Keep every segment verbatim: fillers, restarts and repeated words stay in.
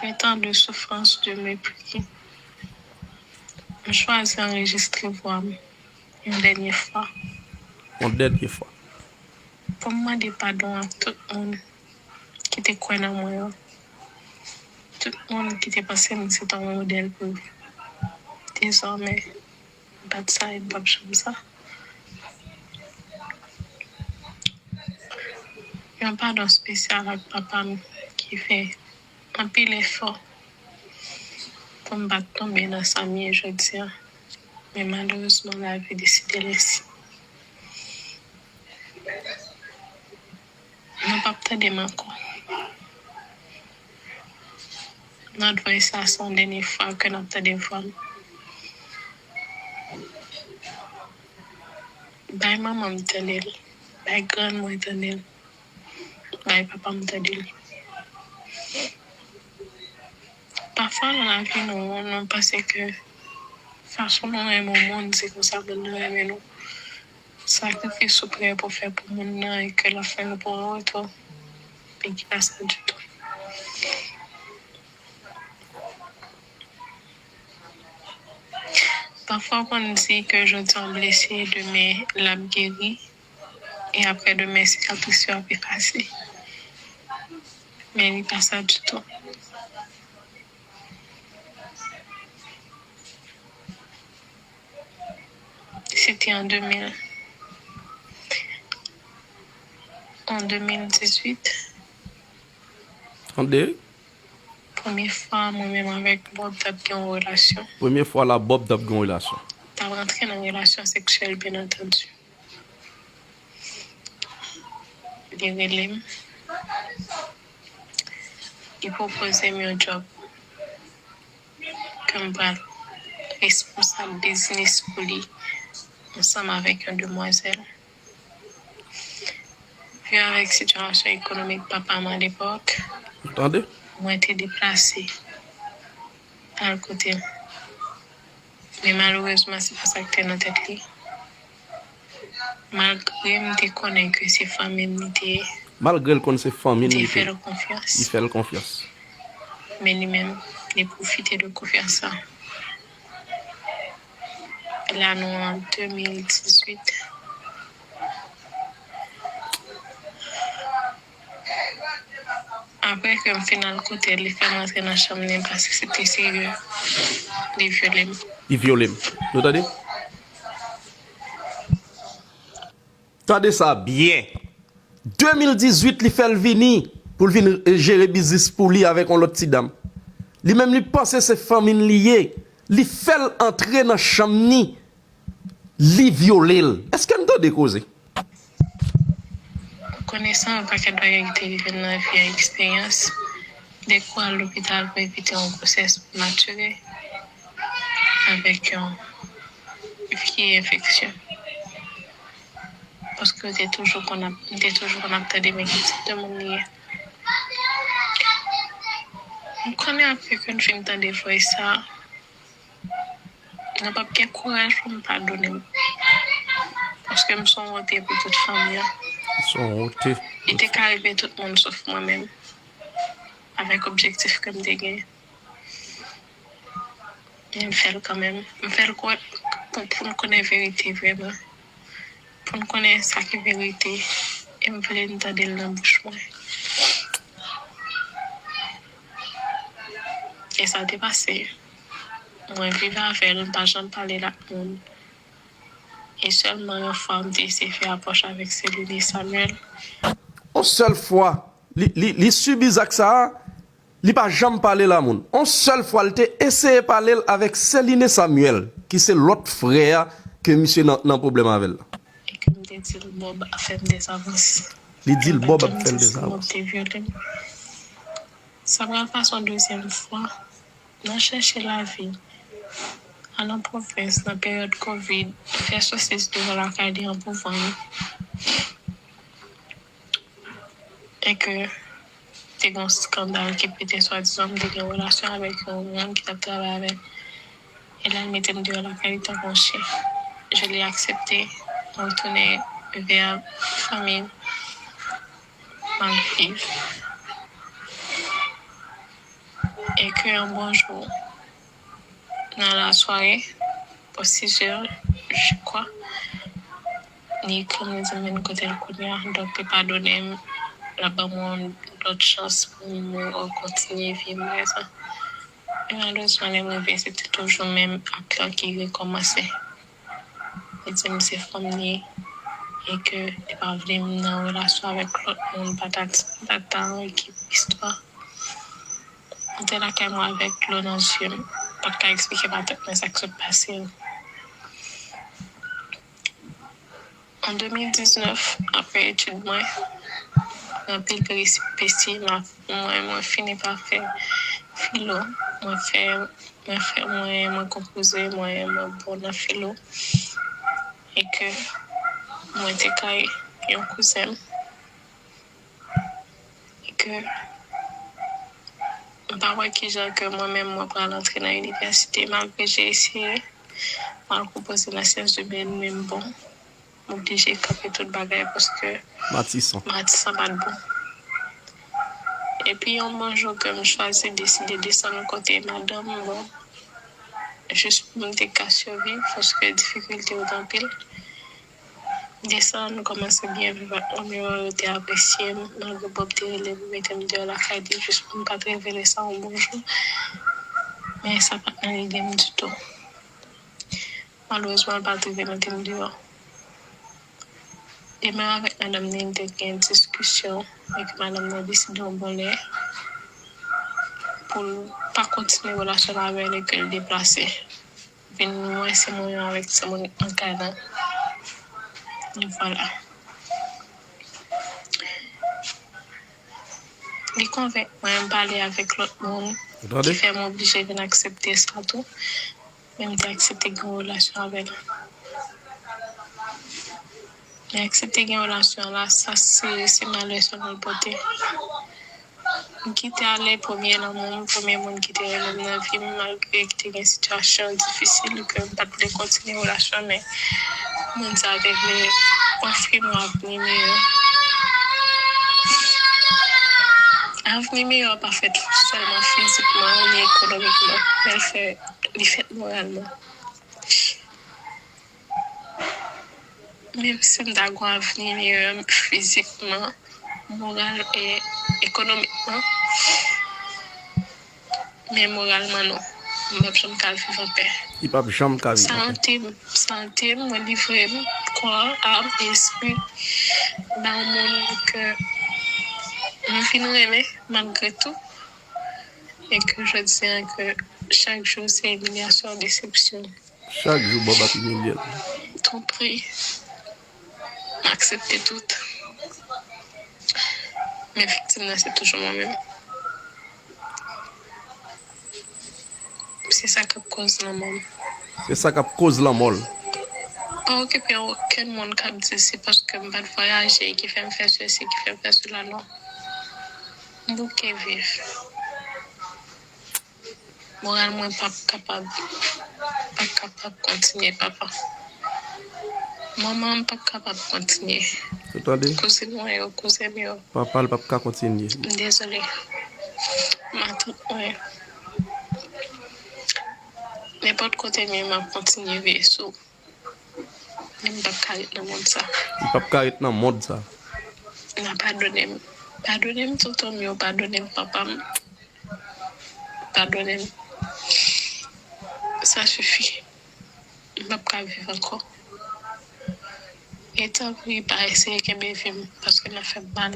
Après tant de souffrance, de mépris, m chwazi anrejistre vwa m yon dènye fwa. Yon dènye fwa. Pou m mande padon a tout moun ki te kwè nan mwen yo. Tout moun ki te panse m se t yon modèl pou yo. Dezòmè, m pa t sa e m p ap janm sa. Yon padon espesyal ak papa m ki fè anpil efò pou m pa t tonbe nan sa m ye jodi a. Men malerezman, lavi deside l ensi. Nou p ap tande m ankò. Not Voice la se yon dènye fwa ke n ap tande vwa m. Bay manman m tande l. Bay grann mwen tande l. Bay papa m tande l. Pafwa nan lavi nou, nou panse ke fason nou renmen yon moun, se konsa moun nan renmen nou. Sakrifis ou prè pou fè pou moun nan e ke l ap fè l pou ou an retou, men ki pa sa ditou. Pafwa w konn di ke jodi a w blese, demen l ap geri, e aprè demen sikatris yo ap efase. Men li pa sa ditou. Se te an de mil, an de mil dizuit. Tande? Premye fwa mwen menm avèk Bob t ap gen yon relasyon. Premye fwa la Bob t ap gen yon relasyon. T ap rantre nan relasyon seksyèl, byen antandi. Li rele m. Li pwopoze m yon djòb ke m pral responsab biznis pou li ansanm avèk yon demwazèl. Vin avèk sitiyasyon ekonomik papa m alepòk, Tande? Mwen te deplase al kote l. Men malerezman, se pa sa k te nan tèt li. Malgre m te konnen ke se fanmi m li te ye, Malgre l konn se fanmi l m te li fè te, l konfyans. Li fè l konfyans. Men li menm, li pwofite de konfyans sa. La nou an de mil dizuit. Apre ke m fin al kote l, li fè m antre nan chanm li, m pa si se te serye. Li vyole m. Li vyole m. Nou tande? Tande sa byen. De mil dizuit, li fè l vini pou l vin jere biznis pou li avèk yon lòt ti dam. Li menm, li panse se fanmi n li ye. Li fè l antre nan chanm ni. Li vyole l. Èske n tande koze? Konesan yon pakèt bagay ki te rive m nan vi a, eksperyans, dèk ou al lopital pou evite yon gwosès prematire avèk yon vye enfeksyon. Paske yo te toujou konn ap, m te toujou konn ap tande men ki tip de moun li ye. M konnen apre ke n fin tande voice sa, nou p ap gen kouraj pou m padone m. Paske m se yon wonte pou tout fanmi an. Se yon wonte. Li te ka rive tout moun sof mwen menm. Avèk objektif ke m te gen. Men m fè l kanmenm. M fè l kwè pou, pou n konnen verite vrèman. Pou n konnen sa ki verite. E m vle n tande l nan bouch mwen. E sa te pase. Mwen viv avè l, m pa janm pale l ak moun. E sèlman yon fwa, m te eseye fè apwòch avèk Celine Samuel. Yon sèl fwa, li, li, li sibi zak sa a, li pa janm pale l a moun. Yon sèl fwa, li te eseye pale l avèk Celine Samuel, ki se lòt frè a ke misye nan, nan pwoblèm avè l la. E ke m te di l Bob ap fè m dezavans. Li di l Bob ap fè l dezavans. Bob te vyole m. Sa pral pase yon dezyèm fwa. Nan chèche lavi, al nan pwovens nan peryòd kovid, fè sosis devan lakay li an pou vann. E ke te gen yon eskandal ki pete, swadizan m te gen relasyon avèk yon moun ki t ap travay avè l. E la, l mete m deyò lakay li tankou yon chen. Je l'ai accepté, mwen retounen vè fanmi m, m al viv. E ke yon bon jou, nan lasware, bò sis zè, je crois, li ekri m, li di m vin kote l kounye a, donk li padone m, l ap ban m yon lòt chans pou m kontinye vi m, sa. E malerezman, lè m rive, se te toujou menm ak lan ki rekòmanse. Li di m se fanm li ye e ke li pa vle m nan relasyon avèk lòt moun, patati patata, yon ekip istwa. Mwen te lakay mwen avèk dlo nan zye m, m pa t ka eksplike matant mwen sa k sot pase m. An de mil diznèf, apre etid mwen, gen anpil peripesi, m ap, mwen, mwen fini pa fè filo, mwen fè, mwen fè, mwen, mwen konpoze, mwen, mwen bon nan filo, e ke mwen te kay yon kouzen m, e ke m pa wè kijan ke mwen menm mwen pral antre nan inivèsite, malgre j'ai essayé, m al konpoze nan syans imèn, men m bon. M oblije kanpe tout bagay paske Matisan. Matisan pa t bon. Epi yon bon jou ke m chwazi deside desann kote madanm, bon, jis pou m te ka siviv paske difikilte yo t anpil. M desann, m kòmanse byen viv ak manmi mwen, yo te apresye m, malgre Bob te rele m, mete m deyò lakay li, jis pou m pa t revele sa yon bon jou. Men sa pa t nan lide m ditou. Malerezman, l pa t rive mete m deyò. Li menm avèk madanm li, li te gen diskisyon, epi madanm nan deside yon bon lè pou l pa kontinye relasyon l avè l e ke l deplase. Vin mwen se mwen menm avèk timoun nan kay la. E vwala. Li konvenk mwen, m pale avèk lòt moun, ki fè m oblije vin aksepte sa tou. Men m te aksepte gen yon relasyon avè l. Men aksepte gen relasyon la, sa se, se malè sèlman l pote. M kite ale premye lanmou m, premye moun ki te renmen m nan vi m, malgre ki te gen sitiyasyon difisil, ke m pa t vle kontinye relasyon, men moun sa te vle ofri m yon avni meyè. Avni meyè pa fèt sèlman fizikman, ni ekonomikman, men l fè, li fèt moralman. Menm si m ta gen yon avni meyè fizikman, moral e ekonomikman, men moralman non. M p ap janm ka viv anpè. Li p ap janm ka viv anpè. Sante m, sante m, mwen livre m, kò, am, espri, ba yon moun ke m fin renmen malgre tou, e ke jodi a ke chak jou se imilyasyon, desepsyon. Chak jou Bob ap imilye l. Tanpri, m aksepte tout. Men viktim nan se toujou mwen menm. Se sa k ap koz lanmò m. Se sa k ap koz lanmò l. Pa okipe okenn moun k ap di se paske m pa t vwayaje ki fè m fè sesi, ki fè m fè sela, non. M bouke viv. Moral mwen p ap kapab, p ap kapab kontinye, papa. Manman m p ap kapab kontinye. Ou tande? Kouzin mwen yo, kouzen m yo. Papa l p ap ka kontinye. M dezole. Matant mwen. Nenpòt kote m ye, m ap kontinye veye sou. Men m p ap ka ret nan mond sa. Li p ap ka ret nan mond sa. N a padone m. Padone m, tonton m yo, padone m, papa m. Padone m. Sa sifi. M p ap ka viv ankò. E tanpri, pa eseye kenbe vi m, paske n ap fè m mal.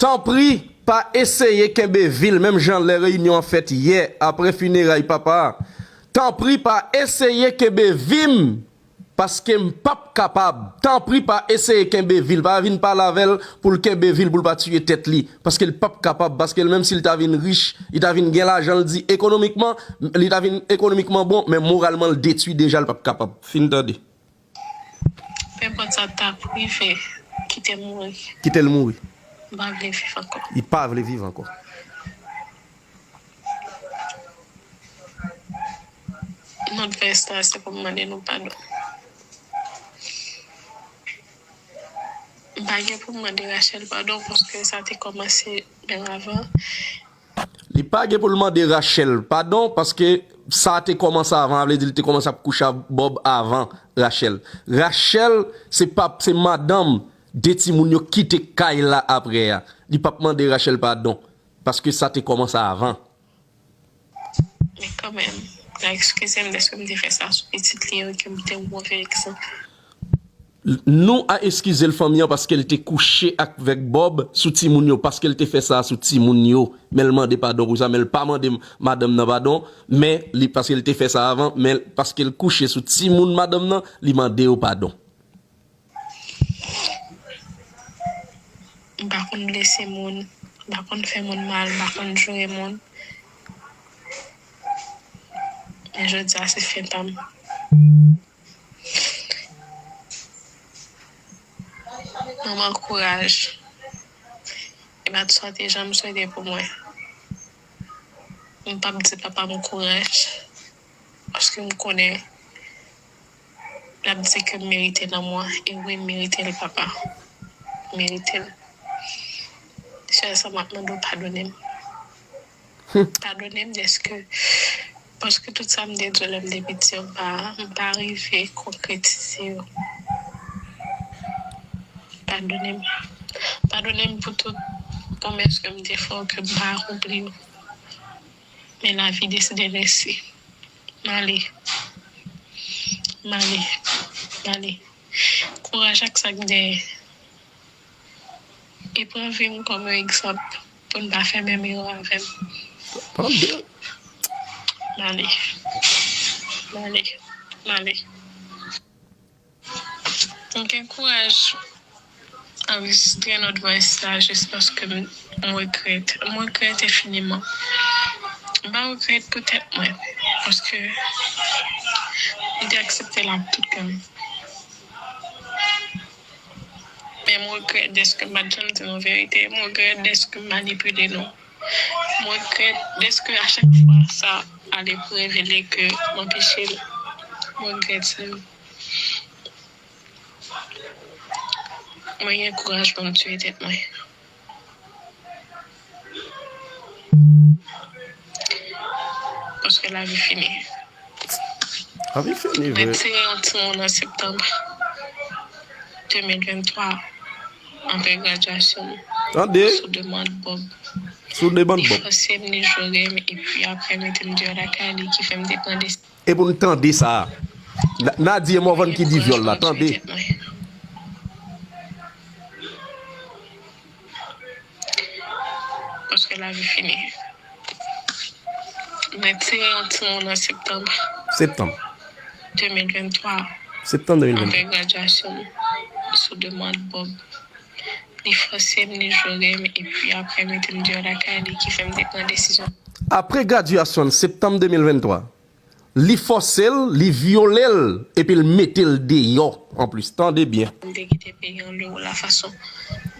Tanpri, pa eseye kenbe vi l, menm jan lè reyinyon an fèt yè, apre fineray papa a. Tanpri, pa eseye kenbe vi m, paske m p ap kapab. Tanpri, pa eseye kenbe vi l, pa vin pale avè l pou l kenbe vi l, pou l pa tiye tèt li, paske l p ap kapab, paske l menm si l ta vin rich, li ta vin gen lajan, l di ekonomikman, li ta vin ekonomikman bon, men moralman l detwi deja, l p ap kapab. Fin tande. Nenpòt sa t ap rive, kite m mouri. Kite l mouri. M pa vle viv ankò. Li pa vle viv ankò. Nòt vès la, se pou m mande nou padon. M pa gen pou m mande Rachel padon, paske sa te kòmanse byen avan. Li pa gen pou l mande Rachel padon, paske sa te kòmanse avan, sa vle di li te kòmanse ap kouche ak Bob avan Rachel. Rachel, se pa, se madanm de timoun yo kite kay la apre a. Li p ap mande Rachel padon, paske sa te kòmanse avan. Men kanmenm, n a eskize m dèske m te fè sa sou pitit li yo, ke m te yon move egzanp. Nou a eskize l fanmi an paske l te kouche avèk Bob sou timoun yo, paske l te fè sa sou timoun yo, men l mande padon pou sa, men l pa mande madanm nan padon, men li, paske l te fè sa avan, men paske l kouche sou timoun madanm nan, li mande yo padon. M pa konn blese moun, m pa konn fè moun mal, m pa konn joure moun. Men jodi a se fen pa m. Manman kouraj. E pa t sa w te janm swete pou mwen. M p ap di papa m kouraj. Paske m konnen l ap di ke m merite lanmou an. E wi, m merite l papa. M merite l. Sèl sa m ap mande w padone m. Padone m dèske, paske tout sa m te di w lè m te piti an, m pa, m pa rive konkretize yo. Padone m. Padone m pou tout pwomès ke m te fè w ke m pa akonpli yo. Men lavi deside lese. M ale. M ale. M ale. Kouraj ak sa k dèyè. E pran vi m kòm yon egzanp pou n pa fè menm erè avè m. Tande. M ale. M ale. M ale. M gen kouraj anrejistre Not Voice la jis paske m regrèt. M regrèt enfiniman. M pa regrèt pou tèt mwen, paske m te aksepte l ak tout kè m. Men m regrèt dèske m pa t janm di nou verite. M regrèt dèske m manipile nou. M regrèt dèske a chak fwa sa ale pou revele ke m anpeche l. M regrèt sa yo. Mwen gen kouraj pou m tiye tèt mwen. Paske lavi fini. Lavi fini vre. Mwen tire yon timoun an septanm de mil venntwa, apre gradyasyon m, Tande. Sou demann Bob. Sou demann Li Bob. Fòse m, li joure m, epi apre mete m deyò lakay li, ki fè m te pran desi- E pou n tande sa. Na- Nadie Morvan ki di vyòl la, tande. Paske lavi fini. Mwen tire yon timoun an septanm. Septanm. De mil venntwa. Septanm de mil venntwa. Apre gradyasyon m, sou demann Bob. Li fòse m, li joure m, epi apre mete m deyò lakay li, ki fè m te pran desizyon. Apre gradyasyon l, septanm de mil venntwa, li fòse l, li vyole l, epi l mete l deyò anplis. Tande byen. M te kite peyi an lè ou la fason.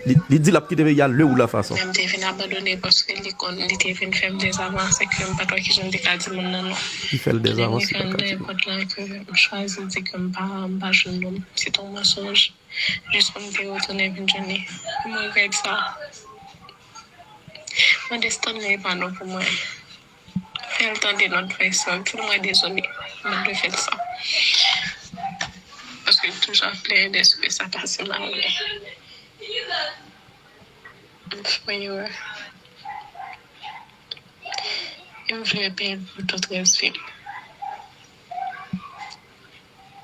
Li, li di l ap kite peyi a lè ou la fason. Men m te vin abandone paske li konn, li te vin fè m dezavanse ke m pa t wè kijan m te ka di moun nan non. Li fè l dezavanse, Lè m rive anndan èpòt la ke m chwazi di ke m pa, m pa jwenn nonm. Se t on mansonj. Jis pou m te retounen vin jwenn li. M regrèt sa. Mande Stanley padon pou mwen. Fè l tande Not Voice la, di l mwen dezole. Mwen dwe fè l sa. Paske l toujou ap plenyen dèske sa pase mal. M fè yon erè. E m vle peye l pou tout rès vi m.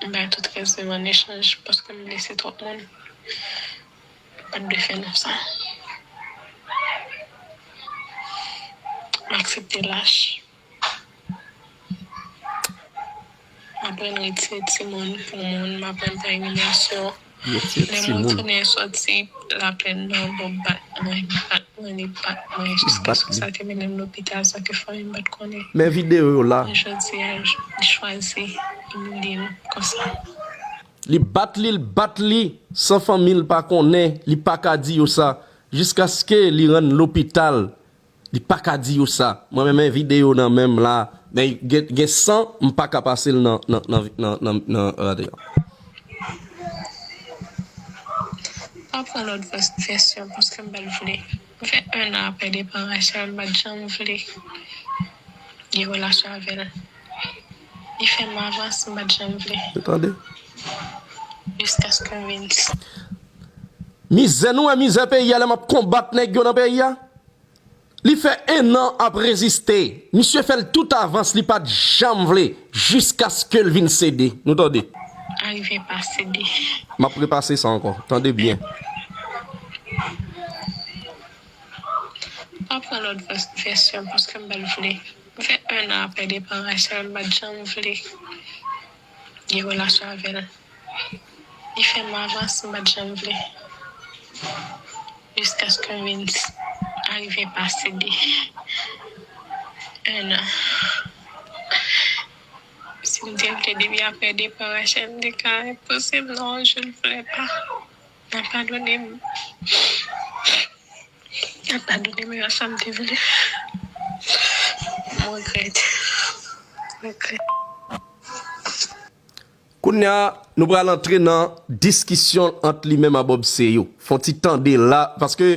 M bay tout rès vi m an echanj paske m blese twòp moun. M pa t dwe fè nou sa. M aksepte lach. M aprann retire timoun pou moun, m aprann pran imilyasyon. Lè m retounen sòti laplèn nan, Bob bat mwen, li bat mwen, li bat mwen, jiskaske sa te mennen m lopital san ke fanmi m pa t konnen. Men videyo yo la. Men jodi a, li chwazi imilye m konsa. Li bat li, l bat li, san fanmi l pa konnen, li pa ka di yo sa, jiskaske li rann lopital, li pa ka di yo sa. Mwen menm, men videyo nan men m la, men gen, gen san, m pa ka pase l nan, nan, nan, nan, nan, nan radyo. Pa pran lòt vès-, vèsyon paske m pa t vle. M fè en an apre depa Rachel, m pa t janm vle gen relasyon avè l. Li fè m avans, m pa t janm vle. Ou tande? Jiskaske m vin. Mizè, nou wè mizè peyi a lè m ap konbat nèg yo nan peyi a? Li fè en an ap reziste. Misye fè l tout avans, li pa t janm vle, jiskaske l vin sede. Nou tande? Arive pa sede. M ap repase sa ankò. Tande byen. Pa pran lòt vès- vèsyon paske m pa t vle. M fè en an apre depa Rachel, m pa t janm vle gen relasyon avè l. Li fè m avans, m pa t janm vle. Jiskaske m vin arive pa sede. En an. Si m te vle depi apre depa Rachel, m te ka repoze m nan yon jou l vle pa. Nan padone m. Nan padone m, yon sa m te vle. M regrèt. Regrèt. Kounye a, nou pral antre nan diskisyon ant li menm a Bob Seyo. Fon ti tande la, paske